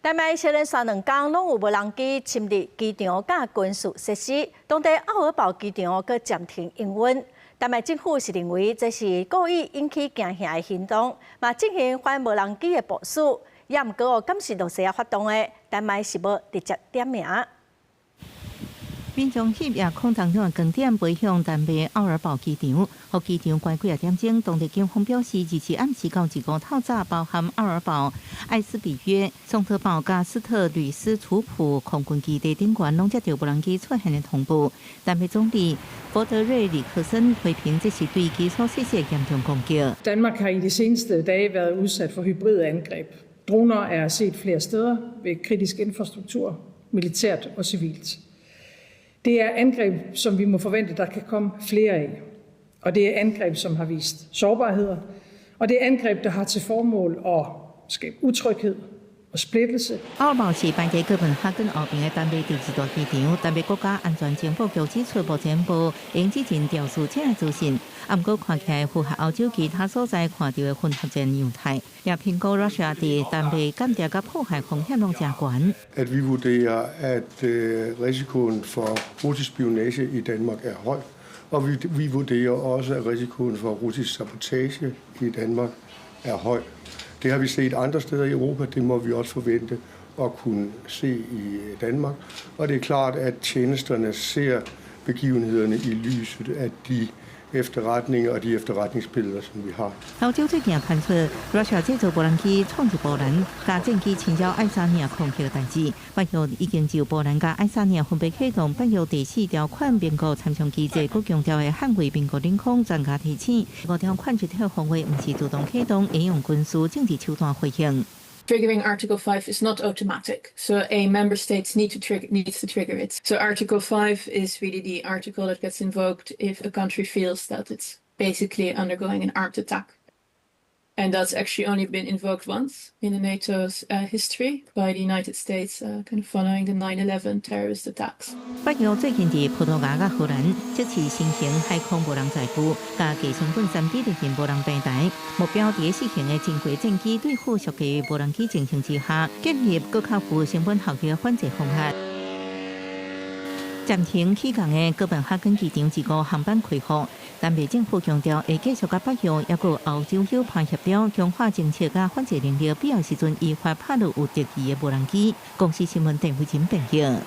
丹麥接連續兩工攏有無人機侵入機場佮軍事設施，當地奧爾堡機場閣暫停營運。丹麥政府是認為這是故意引起驚嚇的行動，嘛進行反無人機的部署。也毋過，敢是露西亞發動的，丹麥是無直接點名。民眾翕夜空當中的光點飛向丹麥奧爾堡機場，予機場關幾仔點鐘。當地警方表示，24暗時到25透早，包含奧爾堡、艾斯比約、松特堡、佮斯特呂斯楚普空軍基地頂懸，攏接到無人機出現的通報。丹麥總理弗德瑞里克森批評這是對基礎設施的嚴重攻擊。 Danmark har i de seneste dage været udsat for hybride angreb. Droner er set flere steder ved kritisk infrastruktur, militært og civilt. Det er angreb, som vi må forvente, der kan komme flere af. Og det er angreb, som har vist sårbarheder. Og det er angreb, der har til formål at skabe utryghed og splittelse. 奧爾堡是排佇哥本哈根後面的丹麥第二大機場。丹麥國家安全情報局指出，目前無閒置真調查這个資訊。毋過看起來符合歐洲其他所在看著的混合戰樣態。也評估 Russia 佇丹麥間諜佮破壞風險攏誠懸。 At vi vurderer, at risikoen for russisk spionage i Danmark er høj, og vi vurderer også, at risikoen for russisk sabotage i Danmark er høj. Det har vi set andre steder i Europa, det må vi også forvente at kunne se i Danmark. Og det er klart, at tjenesterne ser begivenhederne i lyset af de efterretninger og de efterretningsbilleder, som vi har. 歐洲最近傳出，Russia 製造無人機闖入波蘭，共戰機侵擾愛沙尼亞空域的代誌。北約已經就波蘭佮愛沙尼亞分別啟動北約第四條款盟國參詳機制，閣強調會捍衛盟國領空。專家提醒，五條款這條防衛毋是自動啟動，會用軍事政治手段回應。 Triggering Article 5 is not automatic. So a member states needs to trigger it. So Article 5 is really the article that gets invoked if a country feels that it's basically undergoing an armed attack. And that's actually only been invoked once in the NATO's history by the United States, kind of following the 9/11 terrorist attacks. 北約最近佇葡萄牙佮荷蘭測試新型海空無人載具，佮低成本3D列印無人平台，目標佇四型的正規戰機對付俗嘅無人機情形之下，建立閣較具成本效益的反制方案。暫停起降的哥本哈根機場一個航班恢復，丹麥政府強調會繼續佮北約抑閣歐洲夥伴協調，強化偵測佮反制能力，必要時陣依法拍落有敵意的無人機。公視新聞鄧慧琴編譯。